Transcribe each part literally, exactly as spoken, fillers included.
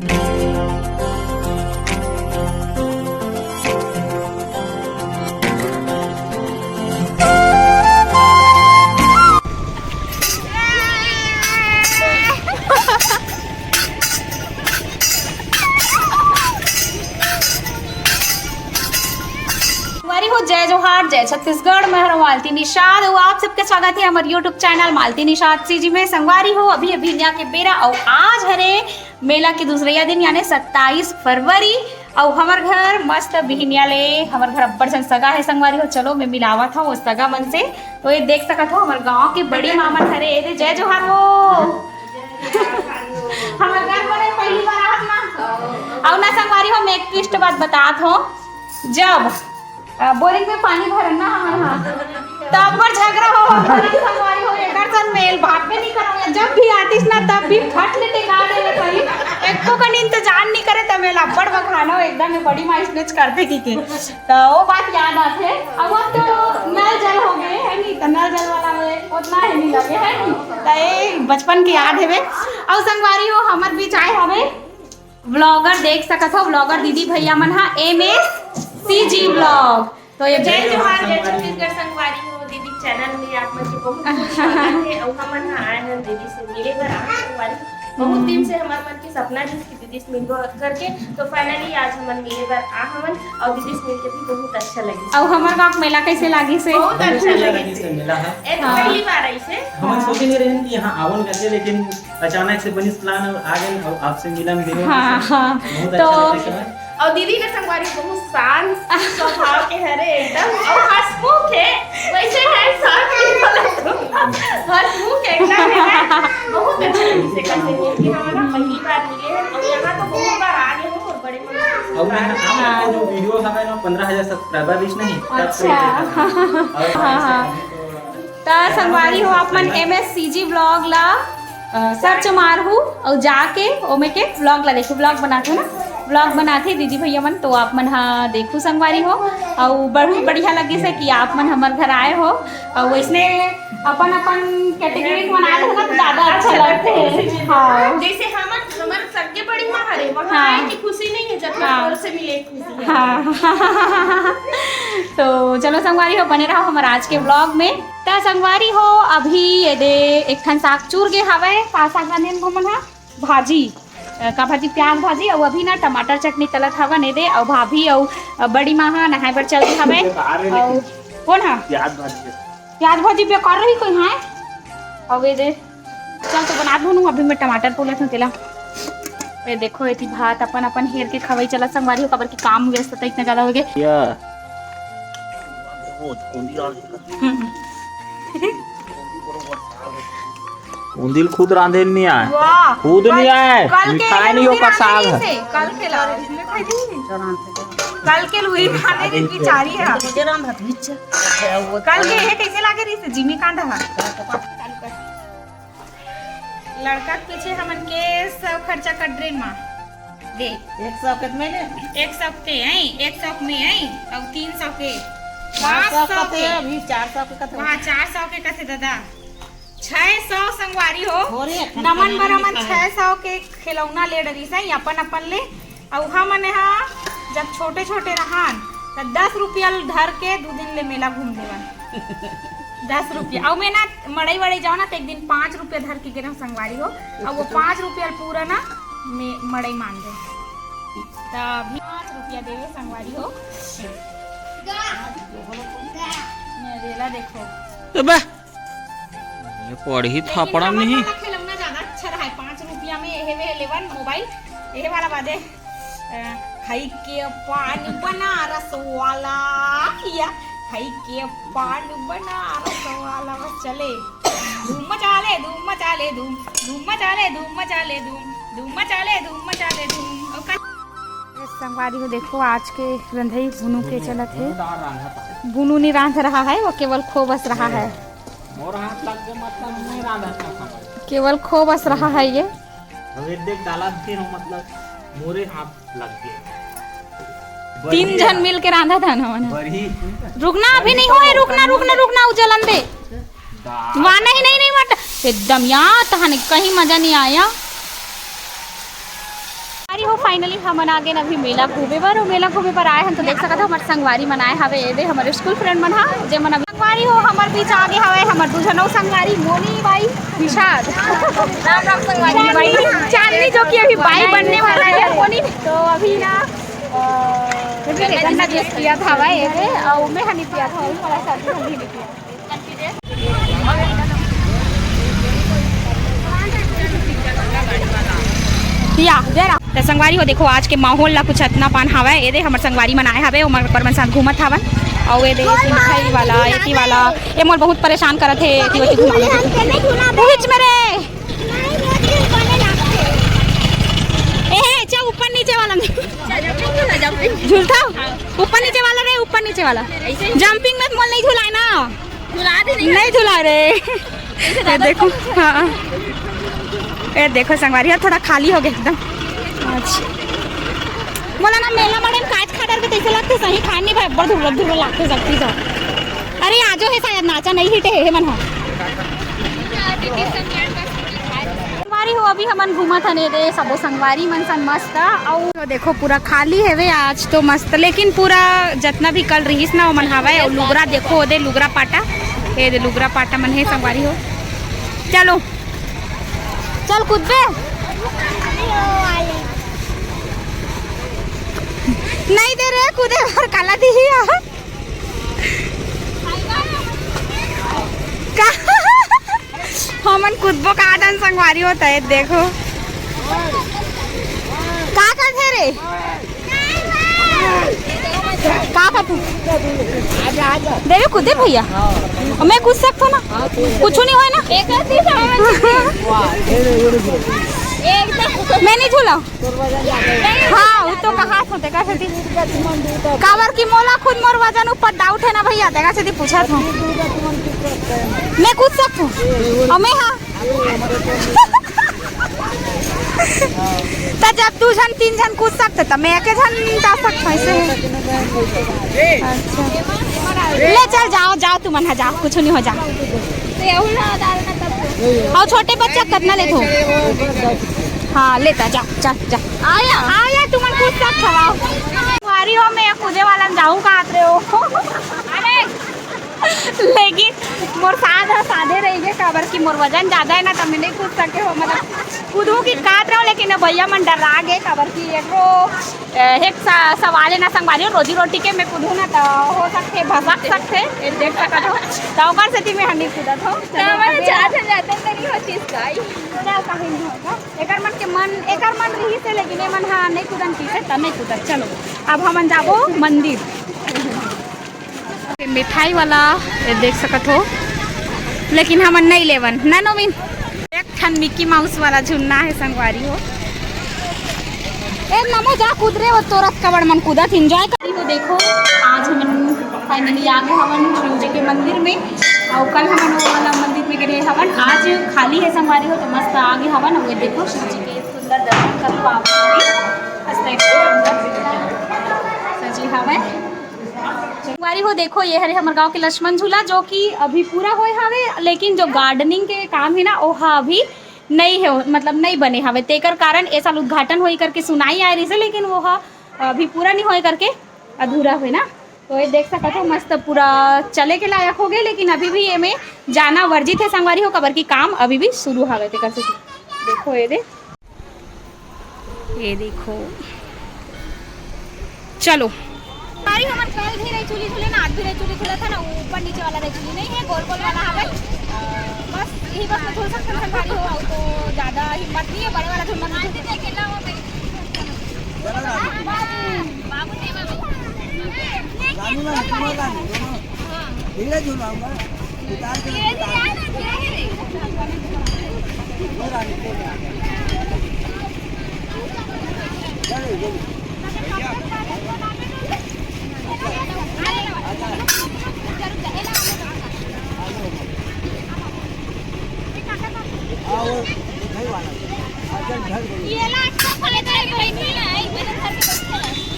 संगवारी हो, जय जोहार, जय छत्तीसगढ़। मैं हरव मालती निषाद अउ आप सबके स्वागत हे हमर YouTube channel Malti Nishad CG में। संगवारी हो, अभी अभी इहाँ के बेरा अउ आज हरे मेला के दूसरइया दिन, यानी सत्ताईस फरवरी। अउ हमर घर मस्त बिहिनिया ले, हमर घर अब्बड़ झन सगा हे संगवारी हो। चलो, मैं मिलावत हव ओ सगा मन से। तो ये देख सकत हो, हमर गांव के बड़ी माँ मन हरे। ए दे, जय जोहार हो। हमर घर बने पहली बार आहत ना। अउ ना संगवारी हो, मैं एक twist बात बतात हव। जब अ, बोरिंग में पानी भरन ना हमर, हाँ, तब बर झगड़ा हो, हो, बोरिंग संगवारी हो, एकर संग मेल भाव में नहीं करव। जब भी आतिस ना, तब भी फट ले टेका देवे कहीं, एको कन इंतजार नहीं करे, तब मेला अब्बड़ बखाना हो, एकदम में बड़ी माई स्नेच करथे की के। तो वो बात याद आथे। अब, अब तो नल जल हो गए, है नहीं? तो नल जल वाला में उतना है नहीं लगे, है नहीं? तो ये बचपन के याद हेवे। अउ संगवारी हो, हमर बीच आए हवे vlogger, देख सकत हो, vlogger दीदी भैया मन हा, एम एस सी जी vlog। तो ये जय जोहार, जय छत्तीसगढ़ संगवारी हो। दीदी के चैनल में आप मन के बहुत बहुत स्वागत हे। अउ हमन हा आए हन दीदी से मिले बर, आ संगवारी, बहुत दिन से हमर मन के सपना रहिस कि दीदी से मिलबो करके, तो finally आज हमन मिले बर आ हवन, अउ दीदी से मिलके भी बहुत अच्छा लगिस। अउ हमर गाँव के मेला कैसे लागिस हे? बहुत अच्छा लगिस हे। मेला हा। ए तो हाँ। पहली बार आइस हे। हमन हाँ। सोचे नहीं रहेन कि यहाँ आवन करके, लेकिन अचानक से बनिस plan अउ आ गेन अउ आपसे मिलन भी हो। हाँ, हाँ। बहुत तो अच्छा लगिस हे। अउ दीदी के संगवारी बहुत शांत स्वभाव के हरे एकदम, अउ हंसमुख हे, वैसे है शांत नहीं बोले तो। हंसमुख एकदम है, बहुत अच्छा लगिस हे, कैसे मिल के हमन पहली बार मिले हैं, अउ यहाँ तो बहुत बार आ गए हो, और बड़े मन से अउ मैं आप लोग के जो video हवे ना, पंद्रह हजार subscriber reach नहीं, तब से अच्छा। देखे हवे। अउ हाँ, हाँ। तो त संगवारी हो, आप मन एम एस सी जी vlog ला, अ, search मारहू अउ जाके ओमे के vlog ला देखू। Vlog बनाथे ना, vlog बनाथे दीदी भैया मन, तो आप मन हा देखू संगवारी हो। अउ बहुत बढ़िया लगिस हे कि आप मन हमर घर आए हो, अउ वैसने अपन अपन category में मना लेहू ना, तो ज्यादा अच्छा लगथे। हाँ। जैसे हमर, हमर सबके बड़ी माँ हरे, वहाँ हाँ। आए की खुशी नहीं है, जब हाँ। तोर से मिले की खुशी है। हाँ। तो चलो संगवारी हो, बने रहो हमर आज के vlog में। त संगवारी हो, अभी ये दे एक ठन साग चूर गे हवय। का साग रांधेन हमन हा? भाजी। अ, का भाजी? प्याज भाजी। अउ अभी ना टमाटर चटनी तलत हवन ये दे। अउ भाभी अउ, अ, बड़ी माँ हा नहाए बर चल गे हवय। बेकार हे अउ लेकिन। कौन हा? प्याज भाजी। प्याज भाजी बेकार रही कोई, हाँ? अउ ये दे, चल तो बना दूँ, अभी मैं टमाटर पोलत हूँ तेला। ये देखो, एती भात अपन अपन हेर के खवई चलत संगवारी हो, काबर के काम व्यस्तता इतना ज्यादा हो गए। या। हम्म। उंदिल खुद रांधे नहीं आए। वाह। खुद नहीं आए। कल के मिठाई नहीं लुई ओकर साग रांधे है। से, कल के ला, इसमें खाई थी। कल के लुई रांधे थे बेचारी है। कल के हे कैसे लागे रही से जिमी कांदा है। लड़का के पीछे हमन के सब खर्चा कट रे माँ। दे। एक सौ के में ले। एक सौ के आई, एक सौ में आई, अउ तीन सौ के। चार सौ पाँच सौ कथे, के। अभी चार सौ के कथे। वहाँ चार सौ के कथे दादा। छह सौ संगवारी हो। थोड़े एक ठन नमन खाना बर नहीं हमन खाए। छह सौ के खिलौना ले डरिस है अपन अपन ले। अउ हमन हा जब छोटे छोटे रहन त दस रुपया ल धर के दू दिन ले मेला घूम देवन। दस रुपया। अउ मैं ना मड़ई वड़ई जाओ ना, तो एक दिन पाँच रुपया धर के गे रहूं संगवारी हो, अउ वो पाँच रुपया ल पूरा ना मैं मड़ई मान दे। तब पाँच रुपया देवे संगवारी हो। ये रेला देखो। अबे, ये पढ़ी लेकिन थापड़ा हमर नहीं। वाला खिलौना ज्यादा अच्छा रहा है, पाँच रुपया में यही वे लेवन मोबाइल, यही वाला बाजे। अ, खाई के पान बनारस वाला, या खाई के पान बनारस वाला, बस चले। धूम मचा ले, धूम मचा ले, धूम, धूम मचा ले, धूम मचा ले, धूम, धूम मचा ले, धूम मचा ले, धूम। अउ का-, ए, संगवारी हो, देखो, आज के रंधई भुनू के चलत हे। भुनू दाल रांधत हे। भुनू नहीं रांध रहा है, वो केवल खोबस रहा है। मोर हाथ लग के मतलब नहीं रांधत हे। केवल खोबस रहा है ये। अब एक देख डाला फिर हो, मतलब मोरे हाथ लग गए। तीन बढ़िया। झन मिल के रांधा था ना हमन। बढ़िया। रुकना, अभी नहीं होए, रुकना, रुकना, रुकना, उ जलन दे। दाल। वाह, नहीं, नहीं, नहीं, मत। एकदम यार, तहन कहीं मजा नहीं आया। तो finally हमन आ गेन अभी मेला घूमे बर। अउ मेला घूमे बर आए हन तो देख सकत हो, हमर संगवारी मन आए हवे, एदे हमर स्कूल फ्रेंड मन हा, जे मन अभी संगवारी हो हमर बीच आगे हवे, हमर दू झन अउ संगवारी, मोनी बाई, विशाल। राम राम संगवारी। बाई, चांदनी, जो कि अभी बाई बनने वाला है मोनी। तो अभी ना, अ, गन्ना जूस पियत हवय एदे, अउ मैं ह नइ पियत हवं, थोड़ा सा अभी नहीं पिया। या, दे रहा। त संगवारी हो, देखो आज के माहौल ला कुछ अतना पान हावय। एदे हमर संगवारी मन आए हावे, ओमन ओकर मन साथ घूमत हावन। अउ एदे मिठाई वाला, एती वाला, ए मोर बहुत परेशान करत हे, एती ओती घुमावे। बीच में रे। ए, हे, चल ऊपर नीचे वाला में। झूलता? ऊपर नीचे वाला रे, ऊपर नीचे वाला। जंपिंग में मोल नहीं झुलाए ना। झुला दे, नहीं नहीं झुला रे। ये देखो, हाँ, ये देखो संगवारी, यार थोड़ा खाली हो गया एकदम। अच्छा, बोला ना, मेला मड़े में काच खा डर के तैसे लगते सही खानी भाई, बड़ धुरल धुरल लगते सकती सब। अरे आजो है शायद, नाचा नहीं हिटे है मन हो। संगवारी हो, अभी हमन घूमत हन एदे सबो संगवारी मन सन मस्त। अउ तो देखो पूरा खाली हेवे आज तो मस्त, लेकिन पूरा जतना भी कल रहिस ना ओमन हावय। अउ लुगरा देखो, ओदे लुगरा पाटा, एदे लुगरा पाटा मन हे संगवारी हो। चलो चल कूदबे। नहीं दे रे कूदे बर, काला दिही आ। का? हमन कूदबो का दन संगवारी होता है, देखो। का करथे रे? का करथे? देवे कूदे भैया। मैं कूद सकता ना? कुछ नहीं होय ना? मैं नहीं झूला। हाँ, वो तो कहा था, देखा से दी। काबर कि मोला खुद मोर वजन ऊपर डाउट है ना भैया, देखा से दी पूछा था। मैं कूद सकता हूँ। और मैं हाँ। तो जब दू झन तीन झन कूद सकते, तो मैं एक झन जा सकता हूँ, ऐसे है। अच्छा, ले चल, जाओ, जाओ, तुमन हा जाओ, कुछ नहीं हो जा। और छोटे बच्चा कतना लेथो? हाँ, लेता जा, जा, जा। आया, आया, तुमन कूद सकत हवा। भारी हो, मैं कूदे वाला जाऊँ का आत रहे हो। अरे, लेकिन मोर साध ह साधे रहिगे, काबर कि मोर वजन ज्यादा है ना, त मैं नहीं कूद सके हो। मतलब कूदू कि कात रहो, लेकिन भैया मन डरा गे, काबर कि एकरो, अ, एक सा-, सवाल है ना संगवारी, रोजी रोटी के मैं कूदू ना, त हो सकते भसक सकते, ये देख सकत हो, त ओकर सेती मैं ह नहीं कूदत हो। त हमारे चार झन जाते त नहीं होती इसका। चल, कहीं नहीं होगा। एकर मन के मन, एकर मन रही से, लेकिन ए मन हा नहीं कूदन की से, त नहीं कूदत। चलो, अब हमन जाबो मंदिर। मिठाई वाला, ये देख सकत हो, लेकिन हमन नहीं लेवन ना नोमिन। एक ठन मिकी माउस वाला झुन्ना है संगवारी हो। ए नमो जा कूद रे, वो तोरत कबड़ मन कूदत, enjoy कर। तो देखो, आज हमन finally आ गए हवन शिव जी के मंदिर में। और कल हमन वो वाला मंदिर में गए हवन, आज खाली है संगवारी हो, तो मस्त आ गए हवन। और ये देखो शिव जी के सुंदर दर्शन कर पाओ, मस्त एकदम सजी हवे। संगवारी हो, देखो, ये हरे हमर गांव के लक्ष्मण झूला, जो कि अभी पूरा होए हावे, लेकिन जो gardening के काम है ना, ओहा अभी नहीं है, मतलब नहीं बने हावे। तेकर कारण ए साल उद्घाटन होई करके सुनाई आए रहिसे, लेकिन वो हा अभी पूरा नहीं होए करके अधूरा होए ना। तो ये देख सकत हो, मस्त पूरा चले के लायक हो गए, लेकिन अभी भी एमे जाना वर्जित है संगवारी हो, काबर की काम अभी भी शुरू हावे। तेकर से देखो, ये दे ये देखो, चलो। भाई, हमर कल भी रही चूली झूले ना, आज भी रही चूली झूला था ना, ऊपर नीचे वाला रही चूली नहीं है, गोल गोल वाला हवे। बस यही बस में झूल सकते हैं भारी हो, और तो ज्यादा हिम्मत नहीं है, बड़े वाला झूलना नहीं झूल सकते। धीरे झूलाऊंगा।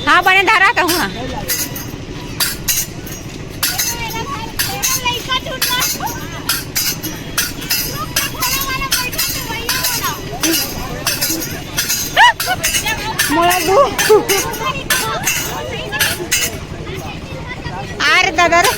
हाँ, बने धरा कहूँ हाँ। मोला अरे दादा रे।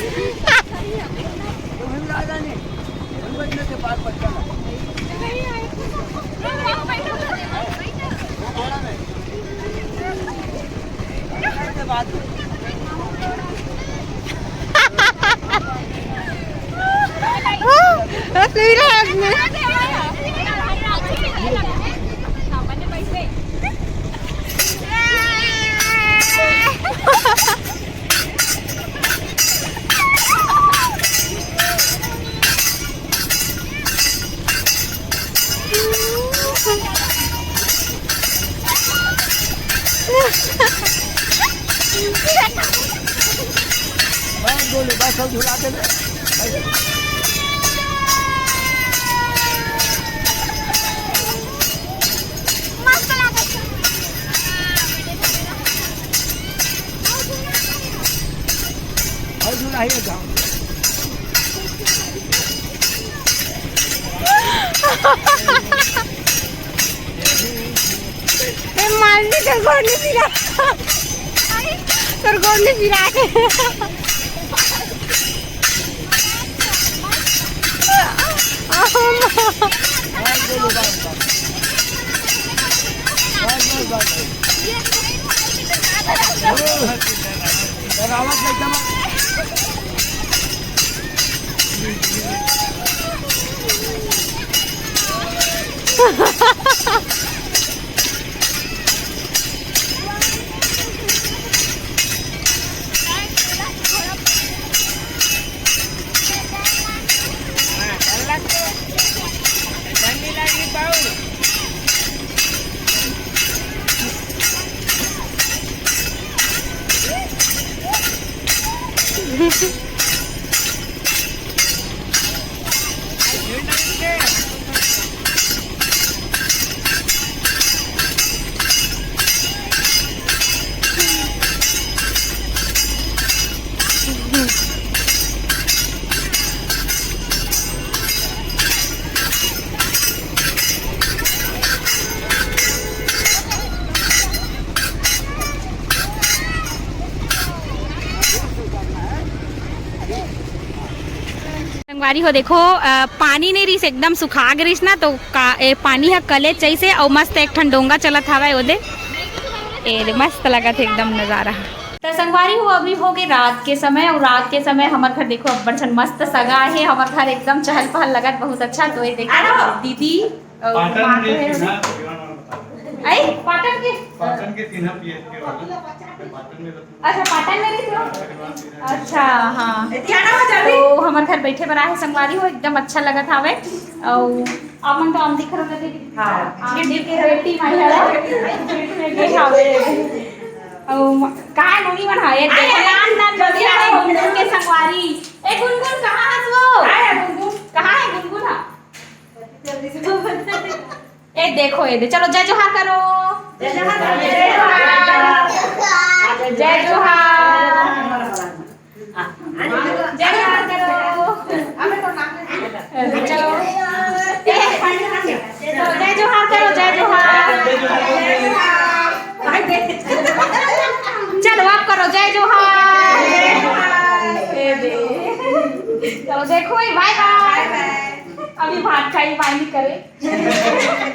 बस गोली, बस सब झुला दे। मस्त लागत। और झुला ही जाओ। ए, मालवी, तोर गोड़ नहीं पिरा। तोर गोड़ नहीं पिरा के। संगवारी हो, देखो, अ, पानी नहीं रहिस, एकदम सुखा गे रहिस ना, तो का, ए, पानी ह कले चइसे, अउ मस्त एक ठन डोंगा चलत हवय ओदे। ए दे, मस्त लगत हे एकदम नजारा। त संगवारी हो, अभी हो गे रात के समय, अउ रात के समय हमर घर देखो अब्बड़ झन मस्त सगा हे, हमर घर एकदम चहल पहल लगत, बहुत अच्छा। तो ये देखो दीदी, अउ पाटन माँ के के हे चिन्हा, ओदे। आई? पाटन के? पाटन के चिन्हा पी एस के वाला। पाटन में तो अच्छा, पाटन में रहिस हो? अच्छा, हाँ। तो हमर घर बैठे बर आहे संगवारी हो, एकदम अच्छा लगत हावे। अउ आप मन तो आम दिख रहे थे। हाँ। आम दिख रहे, टीम आई है। बैठे हावे। अउ म-, का नोनी मन हा? ये देखो, नान नान नोनी हा, गुनगुन के संगवारी। ए गुनगुन, कहाँ हस वो? आया गुनगुन। कहाँ है गुनगुन हा? ए देखो, ए दे, चलो जय जोहार करो। जय जोहार करो। जय जोहार। जय जोहार। जय जोहार करो। ए दे, चलो। ए, चलो, जय जोहार करो, जय जोहार। चलो, आप करो, जय जोहार। ए दे। चलो, देखो, ए, बाय बाय। अभी भात खाई, बाय नहीं करे।